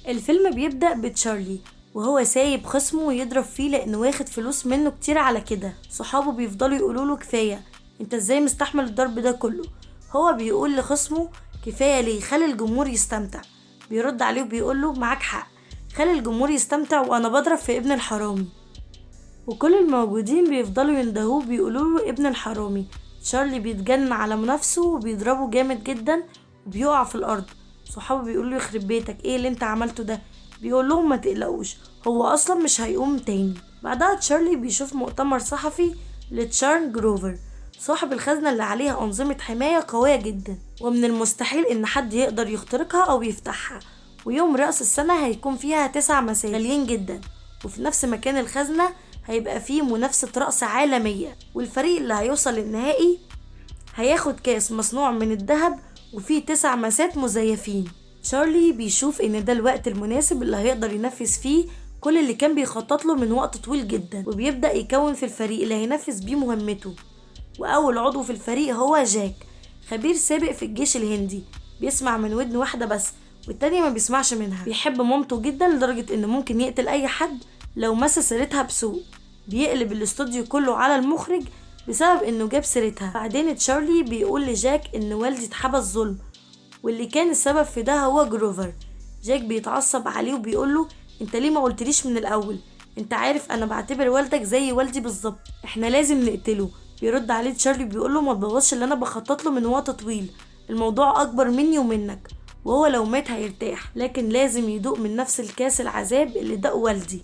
الفيلم بيبدأ بتشارلي وهو سايب خصمه ويضرب فيه لأنه واخد فلوس منه كتير على كده. صحابه بيفضلوا يقولوا له كفاية، انت ازاي مستحمل الضرب ده كله؟ هو بيقول لخصمه كفاية ليه، خلي الجمهور يستمتع. بيرد عليه وبيقول له معاك حق، خلي الجمهور يستمتع وانا بضرب في ابن الحرامي. وكل الموجودين بيفضلوا يندهوه بيقولوا له ابن الحرامي. تشارلي بيتجنن على منافسه وبيضربه جامد جدا وبيقع في الارض. صحابه بيقولوا يخرب بيتك، ايه اللي انت عملته ده؟ بيقول لهم ما تقلقوش، هو اصلا مش هيقوم تاني. بعدها تشارلي بيشوف مؤتمر صحفي لتشارن جروفر صاحب الخزنة اللي عليها أنظمة حماية قوية جدا ومن المستحيل إن حد يقدر يخترقها أو يفتحها. ويوم رأس السنة هيكون فيها 9 مساء غاليين جدا، وفي نفس مكان الخزنة هيبقى فيه منافسة رقص عالمية، والفريق اللي هيوصل للنهائي هياخد كاس مصنوع من الذهب وفيه 9 مسات مزيفين. تشارلي بيشوف إن ده الوقت المناسب اللي هيقدر ينفذ فيه كل اللي كان بيخطط له من وقت طويل جدا، وبيبدأ يكون في الفريق اللي هينفذ بيه مهمته. وأول عضو في الفريق هو جاك، خبير سابق في الجيش الهندي، بيسمع من ودن واحدة بس والتانية ما بيسمعش منها. بيحب مامته جدا لدرجة إنه ممكن يقتل أي حد لو مس سيرتها بسوء. بيقلب الاستوديو كله على المخرج بسبب إنه جاب سيرتها. بعدين تشارلي بيقول لجاك إن والدي اتحبس ظلم واللي كان السبب في ده هو جروفر. جاك بيتعصب عليه وبيقوله انت ليه ما قلتليش من الأول؟ انت عارف انا بعتبر والدك زي والدي بالظبط، احنا لازم نقتله. بيرد عليه تشارلي بيقوله ما تبوظش اللي انا بخطط له من وقت طويل، الموضوع اكبر مني ومنك، وهو لو مات هيرتاح، لكن لازم يدوق من نفس الكاس العذاب اللي داق والدي.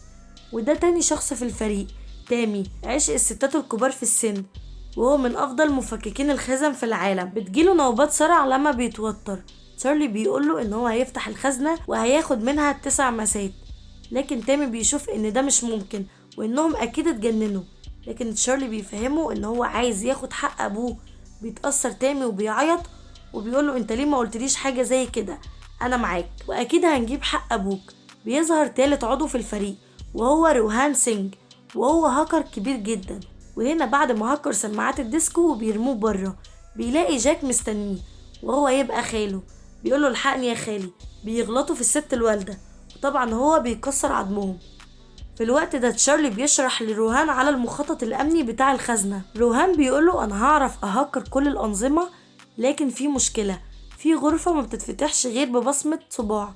وده تاني شخص في الفريق، تامي، عشق الستات الكبار في السن، وهو من افضل مفككين الخزن في العالم. بتجيله نوبات صرع لما بيتوتر. تشارلي بيقوله ان هو هيفتح الخزنة وهياخد منها 9 مسات، لكن تامي بيشوف ان ده مش ممكن وانهم اكيد اتجننوا، لكن تشارلي بيفهمه ان هو عايز ياخد حق ابوه. بيتأثر تامي وبيعيط وبيقوله انت ليه ما قلتليش حاجة زي كده، انا معاك واكيد هنجيب حق ابوك. بيظهر تالت عضو في الفريق وهو روهان سينج، وهو هاكر كبير جدا. وهنا بعد ما هكر سماعات الديسكو وبيرموه بره، بيلاقي جاك مستنيه وهو يبقى خاله. بيقوله الحقني يا خالي. بيغلطوا في الست الوالدة وطبعا هو بيكسر عظمهم. في الوقت ده تشارلي بيشرح لروهان على المخطط الأمني بتاع الخزنة. روهان بيقوله أنا هعرف أهكر كل الأنظمة، لكن في مشكلة، في غرفة ما بتتفتحش غير ببصمة صباع،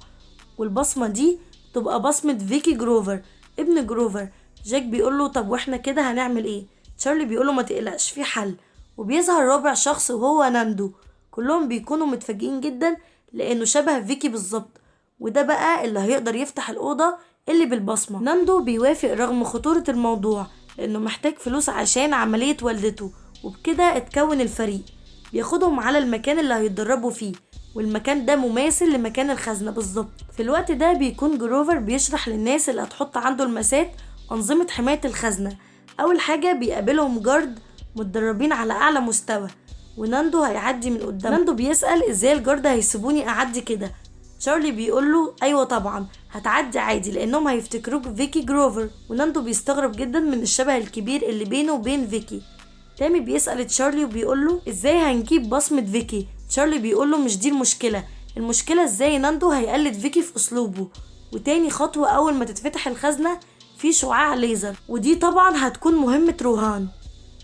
والبصمة دي تبقى بصمة فيكي جروفر ابن جروفر. جاك بيقوله طب واحنا كده هنعمل ايه؟ تشارلي بيقوله ما تقلقش في حل. وبيظهر رابع شخص وهو ناندو. كلهم بيكونوا متفاجئين جدا لأنه شبه فيكي بالظبط، وده بقى اللي هيقدر يفتح الأوضة اللي بالبصمة. ناندو بيوافق رغم خطورة الموضوع لأنه محتاج فلوس عشان عملية والدته، وبكده اتكون الفريق. بياخدهم على المكان اللي هيتدربوا فيه، والمكان ده مماثل لمكان الخزنة بالظبط. في الوقت ده بيكون جروفر بيشرح للناس اللي هتحط عنده المسات أنظمة حماية الخزنة. أول حاجة بيقابلهم guard متدربين على أعلى مستوى، وناندو هيعدي من قدام. ناندو بيسأل ازاي ال guard هيسيبوني أعدي كده؟ تشارلي بيقوله ايوه طبعا هتعدي عادي لانهم هيفتكروك فيكي جروفر. وناندو بيستغرب جدا من الشبه الكبير اللي بينه وبين فيكي. تامي بيسأل تشارلي وبيقوله ازاي هنجيب بصمة فيكي؟ تشارلي بيقوله مش دي المشكلة، المشكلة ازاي ناندو هيقلد فيكي في اسلوبه. وتاني خطوة اول ما تتفتح الخزنة في شعاع ليزر، ودي طبعا هتكون مهمة روهان.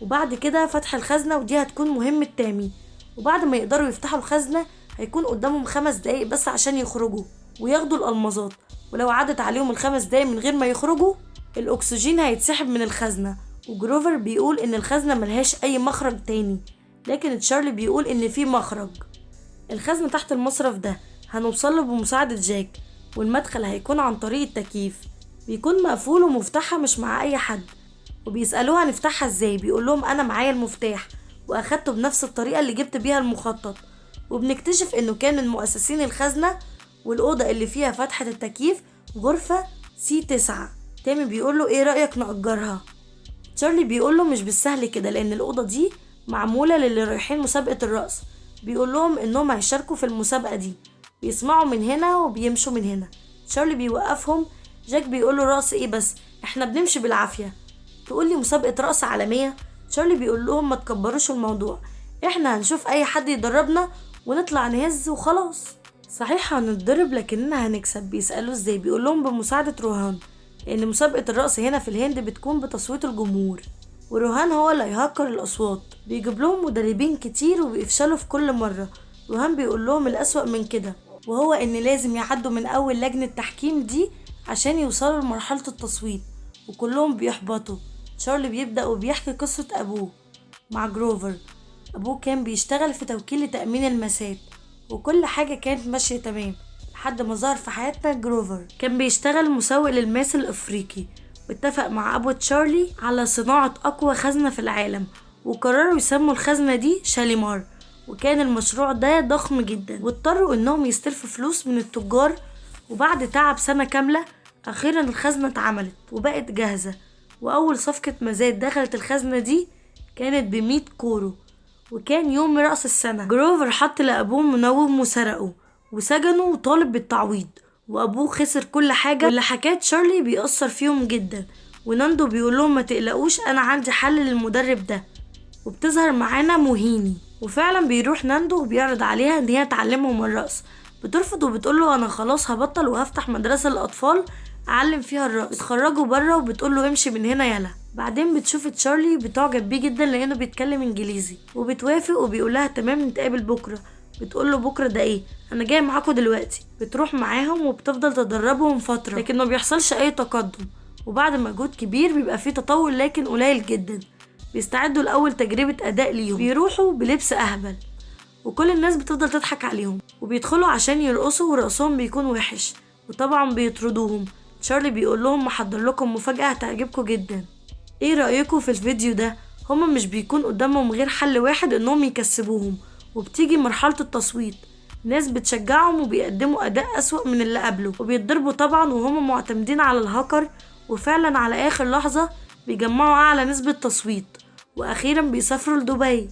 وبعد كده فتح الخزنة ودي هتكون مهمة تامي. وبعد ما يقدروا يفتحوا الخزنة هيكون قدامهم 5 دقايق بس عشان يخرجوا وياخدوا الألمازات، ولو عدت عليهم ال5 دقايق من غير ما يخرجوا الأكسجين هيتسحب من الخزنة. وجروفر بيقول إن الخزنة ملهاش أي مخرج تاني، لكن تشارلي بيقول إن في مخرج. الخزنة تحت المصرف ده هنوصله بمساعدة جاك، والمدخل هيكون عن طريق التكييف، بيكون مقفول ومفتاحها مش مع أي حد. وبيسألوها نفتحها ازاي، بيقول لهم أنا معايا المفتاح وأخدته بنفس الطريقة اللي جبت بيها المخطط. وبنكتشف انه كان من مؤسسين الخزنة، والأوضة اللي فيها فتحة التكييف غرفة C9. تامي بيقوله ايه رأيك نأجرها؟ تشارلي بيقوله مش بالسهل كده لأن الأوضة دي معمولة للي رايحين مسابقة الرقص. بيقولهم انهم هيشاركوا في المسابقة دي، بيسمعوا من هنا وبيمشوا من هنا. تشارلي بيوقفهم. جاك بيقوله رقص ايه بس، احنا بنمشي بالعافية، تقولي مسابقة رقص عالمية؟ تشارلي بيقول لهم ما تكبروش الموضوع، احنا هنشوف اي حد يدربنا ونطلع نهز وخلاص. صحيح هنتضرب لكننا هنكسب. بيسألوه ازاي؟ بيقول لهم بمساعدة روهان، لأن مسابقة الرقص هنا في الهند بتكون بتصويت الجمهور، وروهان هو اللي هيهكر الأصوات. بيجيب لهم مدربين كتير وبيفشلوا في كل مرة. روهان بيقول لهم الأسوأ من كده، وهو إن لازم يعدوا من أول لجنة تحكيم دي عشان يوصلوا لمرحلة التصويت، وكلهم بيحبطوا. تشارلي بيبدأ وبيحكي قصة أبوه مع جروفر. أبوه كان بيشتغل في توكيل لتأمين الماسات، وكل حاجة كانت ماشية تمام لحد ما ظهر في حياتنا جروفر. كان بيشتغل مسوق للماس الأفريقي، واتفق مع أبو تشارلي على صناعة أقوى خزنة في العالم، وقرروا يسموا الخزنة دي شاليمار. وكان المشروع ده ضخم جدا، واضطروا إنهم يستلفوا فلوس من التجار، وبعد تعب سنة كاملة أخيرا الخزنة اتعملت وبقت جاهزة. وأول صفقة مزاد دخلت الخزنة دي كانت ب100 كورو، وكان يوم رأس السنة. جروفر حط لأبوه منوم وسرقه وسجنه وطالب بالتعويض، وأبوه خسر كل حاجة. واللي حكاه تشارلي بيأثر فيهم جدا، وناندو بيقول لهم ما تقلقوش أنا عندي حل للمدرب ده. وبتظهر معانا موهيني، وفعلا بيروح ناندو وبيعرض عليها ان هي تعلمهم الرقص. بترفض وبتقول له انا خلاص هبطل وهفتح مدرسة للأطفال اعلم فيها الرقص. بتخرجه بره وبتقول له امشي من هنا يلا. بعدين بتشوف تشارلي بتعجب بيه جدا لانه بيتكلم انجليزي، وبتوافق وبيقول لها تمام نتقابل بكره. بتقول له بكره ده ايه، انا جاي معاكم دلوقتي. بتروح معاهم وبتفضل تدربهم فتره، لكن ما بيحصلش اي تقدم. وبعد مجهود كبير بيبقى فيه تطور لكن قليل جدا. بيستعدوا لاول تجربه اداء ليهم، بيروحوا بلبس اهبل وكل الناس بتفضل تضحك عليهم، وبيدخلوا عشان يرقصوا ورقصهم بيكون وحش، وطبعا بيطردوهم. تشارلي بيقول لهم محضر لكم مفاجأة هتعجبكم جدا، ايه رأيكم في الفيديو ده؟ هما مش بيكون قدامهم غير حل واحد انهم يكسبوهم. وبتيجي مرحلة التصويت، ناس بتشجعهم وبيقدموا اداء اسوأ من اللي قبله، وبيتضربوا طبعا وهما معتمدين على الهاكر. وفعلا على اخر لحظة بيجمعوا اعلى نسبة تصويت، واخيرا بيسافروا لدبي.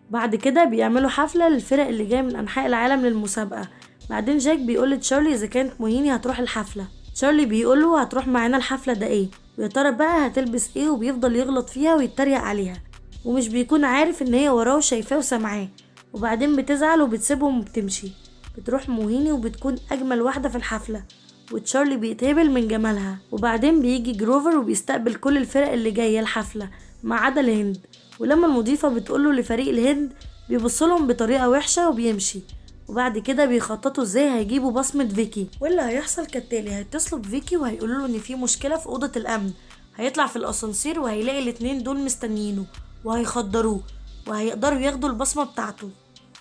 بعد كده بيعملوا حفلة للفرق اللي جاية من انحاء العالم للمسابقة. بعدين جاك بيقول لتشارلي اذا كانت موهيني هتروح الحفلة. تشارلي بيقوله هتروح معانا الحفلة ده ايه، ويا ترى بقى هتلبس ايه، وبيفضل يغلط فيها ويتريق عليها، ومش بيكون عارف ان هي وراه وشايفاه وسامعاه. وبعدين بتزعل وبتسيبهم وبتمشي. بتروح موهيني وبتكون اجمل واحدة في الحفلة، وتشارلي بيتهبل من جمالها. وبعدين بيجي جروفر وبيستقبل كل الفرق اللي جاية الحفلة ما عدا الهند. ولما المضيفة بتقوله لفريق الهند بيبصلهم بطريقة وحشة وبيمشي. وبعد كده بيخططوا ازاي هيجيبوا بصمة فيكي، واللي هيحصل كالتالي: هيتصلوا بفيكي وهيقولوا له ان في مشكلة في أوضة الأمن. هيطلع في الأسانسير وهيلاقي الاتنين دول مستنيينه وهيخدروه وهيقدروا ياخدوا البصمة بتاعته.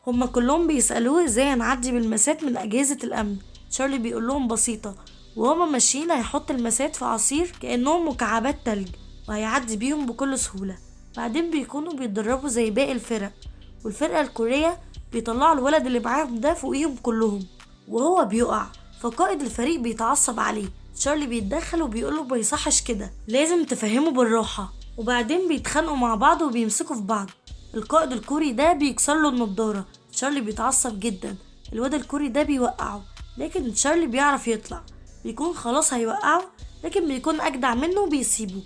هما كلهم بيسألوه ازاي هنعدي بالمسات من أجهزة الأمن. تشارلي بيقول لهم بسيطة، وهما ماشيين هيحط المسات في عصير كأنهم مكعبات تلج وهيعدي بيهم بكل سهولة. بعدين بيكونوا بيتدربوا زي باقي الفرق، والفرقة الكورية بيطلعوا الولد اللي معاهم ده فوقيهم كلهم وهو بيقع، فقائد الفريق بيتعصب عليه. تشارلي بيتدخل وبيقوله ما يصحش كده، لازم تفهمه بالراحة. وبعدين بيتخانقوا مع بعض وبيمسكوا في بعض. القائد الكوري ده بيكسر له النضارة. تشارلي بيتعصب جدا، الواد الكوري ده بيوقعه، لكن تشارلي بيعرف يطلع. بيكون خلاص هيوقعه لكن بيكون أجدع منه وبيسيبه.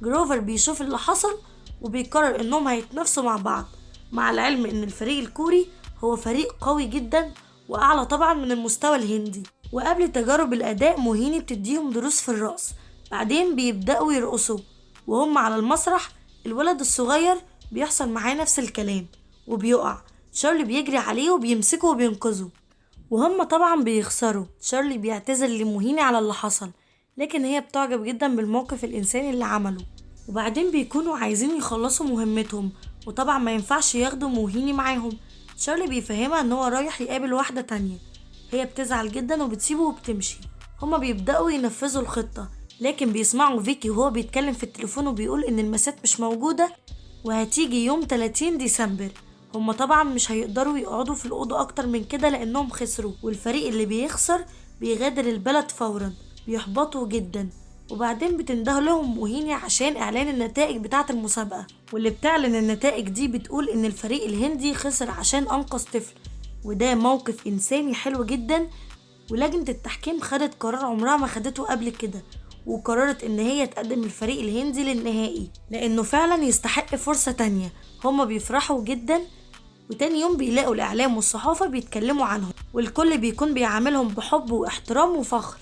جروفر بيشوف اللي حصل وبيقرر انهم هيتنافسوا مع بعض، مع العلم ان الفريق الكوري هو فريق قوي جدا واعلى طبعا من المستوى الهندي. وقبل تجارب الاداء موهيني بتديهم دروس في الرقص. بعدين بيبداوا يرقصوا وهم على المسرح. الولد الصغير بيحصل معاه نفس الكلام وبيقع. تشارلي بيجري عليه وبيمسكه وبينقذه، وهم طبعا بيخسروا. تشارلي بيعتذر لموهيني على اللي حصل، لكن هي بتعجب جدا بالموقف الانساني اللي عمله. وبعدين بيكونوا عايزين يخلصوا مهمتهم، وطبعا ما ينفعش ياخدوا موهيني معاهم. تشارلي بيفهمها ان هو رايح يقابل واحدة تانية. هي بتزعل جدا وبتسيبه وبتمشي. هما بيبدأوا ينفذوا الخطة، لكن بيسمعوا فيكي وهو بيتكلم في التليفون وبيقول ان المسات مش موجودة وهتيجي يوم 30 ديسمبر. هما طبعا مش هيقدروا يقعدوا في الأوضة اكتر من كده لانهم خسروا، والفريق اللي بيخسر بيغادر البلد فورا. بيحبطوا جدا. وبعدين بتنده لهم موهيني عشان اعلان النتائج بتاعه المسابقة، واللي بتعلن النتائج دي بتقول ان الفريق الهندي خسر عشان انقذ طفل، وده موقف انساني حلو جدا. ولجنة التحكيم خدت قرار عمرها ما خدته قبل كده، وقررت ان هي تقدم الفريق الهندي للنهائي لانه فعلا يستحق فرصة تانية. هما بيفرحوا جدا. وتاني يوم بيلاقوا الإعلام والصحافة بيتكلموا عنهم، والكل بيكون بيعاملهم بحب واحترام وفخر.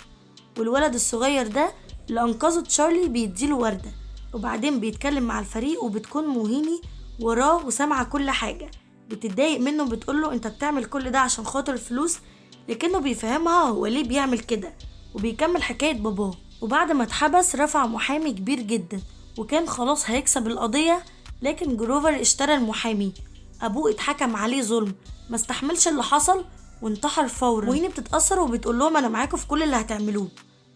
والولد الصغير ده اللي أنقذه تشارلي بيديله وردة، وبعدين بيتكلم مع الفريق وبتكون موهيني وراه وسامعة كل حاجة. بتتضايق منه وبتقوله انت بتعمل كل ده عشان خاطر الفلوس، لكنه بيفهمها هو ليه بيعمل كده وبيكمل حكاية باباه. وبعد ما اتحبس رفع محامي كبير جدا وكان خلاص هيكسب القضية، لكن جروفر اشترى المحامي. أبوه اتحكم عليه ظلم، ما استحملش اللي حصل وانتحر فورا. موهيني بتتأثر وبتقول لهم أنا معاكم في كل اللي هتعملوه.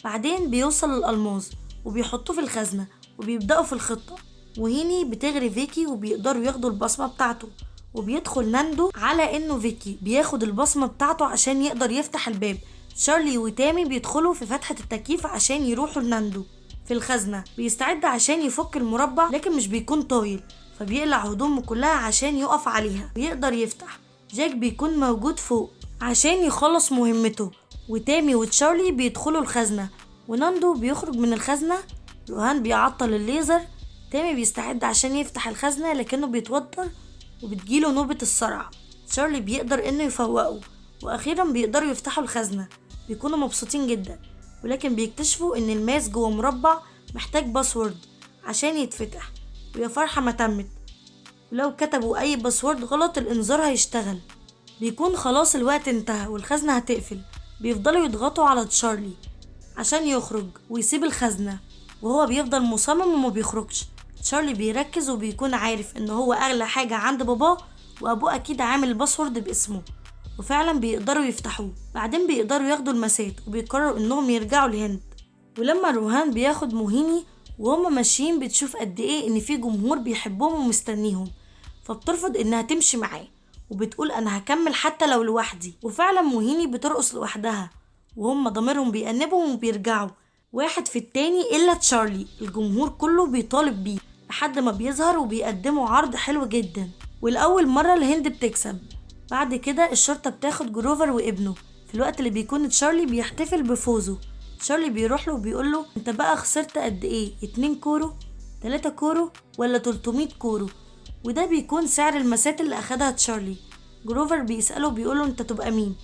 بعدين بيوصل الألماس وبيحطوه في الخزنة وبيبدأوا في الخطة. موهيني بتغري فيكي وبيقدروا ياخدوا البصمة بتاعته، وبيدخل ناندو على انه فيكي بياخد البصمة بتاعته عشان يقدر يفتح الباب. تشارلي وتامي بيدخلوا في فتحة التكييف عشان يروحوا لناندو في الخزنة. بيستعد عشان يفك المربع لكن مش بيكون طايل، فبيقلع هدومه كلها عشان يقف عليها ويقدر يفتح. جاك بيكون موجود فوق عشان يخلص مهمته، وتامي وتشارلي بيدخلوا الخزنة، وناندو بيخرج من الخزنة. روهان بيعطل الليزر. تامي بيستعد عشان يفتح الخزنة لكنه بيتوتر وبتجيله نوبة الصرع. تشارلي بيقدر انه يفوقه، واخيرا بيقدروا يفتحوا الخزنة. بيكونوا مبسوطين جدا، ولكن بيكتشفوا ان الماس جوه مربع محتاج password عشان يتفتح، ويا فرحة ما تمت. ولو كتبوا اي password غلط الانذار هيشتغل. بيكون خلاص الوقت انتهى والخزنة هتقفل. بيفضلوا يضغطوا على تشارلي عشان يخرج ويسيب الخزنة، وهو بيفضل مصمم وما بيخرجش. تشارلي بيركز وبيكون عارف ان هو اغلى حاجة عند باباه، وابوه اكيد عامل ال password باسمه، وفعلا بيقدروا يفتحوه. بعدين بيقدروا ياخدوا المسات وبيقرروا انهم يرجعوا الهند. ولما روهان بياخد موهيني وهما ماشيين بتشوف قد ايه ان في جمهور بيحبهم ومستنيهم، فبترفض انها تمشي معاه وبتقول انا هكمل حتى لو لوحدي. وفعلا موهيني بترقص لوحدها وهم ضميرهم بيأنبهم وبيرجعوا واحد في التاني الا تشارلي. الجمهور كله بيطالب بيه لحد ما بيظهر وبيقدموا عرض حلو جدا، والأول مرة الهند بتكسب. بعد كده الشرطة بتاخد جروفر وابنه في الوقت اللي بيكون تشارلي بيحتفل بفوزه. تشارلي بيروح له وبيقول له انت بقى خسرت قد ايه؟ 2 كورو، 3 كورو، ولا 300 كورو؟ وده بيكون سعر المسات اللي اخدها تشارلي. جروفر بيسأله بيقول له انت تبقى مين؟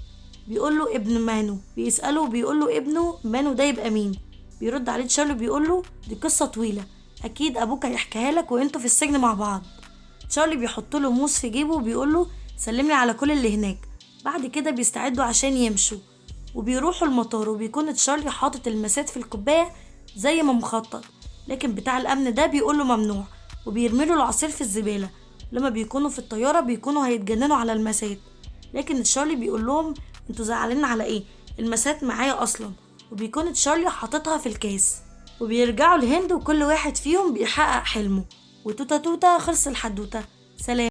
بيقول له ابن مانو. بيسأله بيقول له ابنه مانو ده يبقى مين؟ بيرد عليه تشارلي بيقول له دي قصة طويلة، اكيد ابوك هيحكيها لك وانتوا في السجن مع بعض. تشارلي بيحط له موس في جيبه وبيقول له سلملي على كل اللي هناك. بعد كده بيستعدوا عشان يمشوا وبيروحوا المطار، وبيكون تشارلي حاطط المسات في الكوبايه زي ما مخطط، لكن بتاع الامن ده بيقول له ممنوع وبيرمي له العصير في الزباله. لما بيكونوا في الطياره بيكونوا هيتجننوا على المسات، لكن تشارلي بيقول لهم انتوا زعلانين على ايه؟ المسات معايا اصلا. وبيكون تشارلي حاططها في الكاس. وبيرجعوا الهند وكل واحد فيهم بيحقق حلمه. وتوتا توتا خلص الحدوته. سلام.